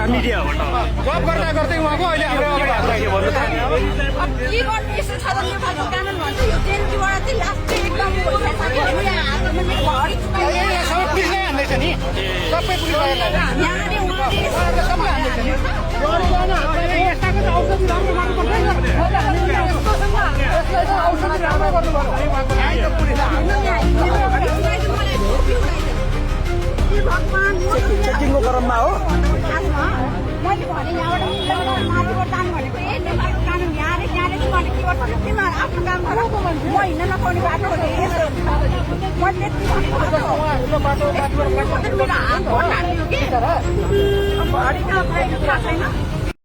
media हो जब गर्दा गर्दै उहाँको अहिले के गर्नु यस्तो छ त नेपालको कानुन भन्छ यो जेलबाट चाहिँ लास्ट एकदम सबै पुलिसले हान्दैछ नि सबै पुलिसले यहाँले उहाँले सबै हान्दैछ नि यस्ताको त औषधि राम्रो गर्नुपर्छ औषधि राम्रो गर्नुपर्छ चेकिङको क्रममा हो मैले भने यहाँबाट माथिबाट जानु भनेको ए नेपालको कानुन यहाँले त्यहाँले भने के गर्छ तिमीहरू आफ्नो काम गर म हिँड्न नपाउने बाटो हो मैले त्यति भनेको मेरो हात भटाल्यो कि भरि त छैन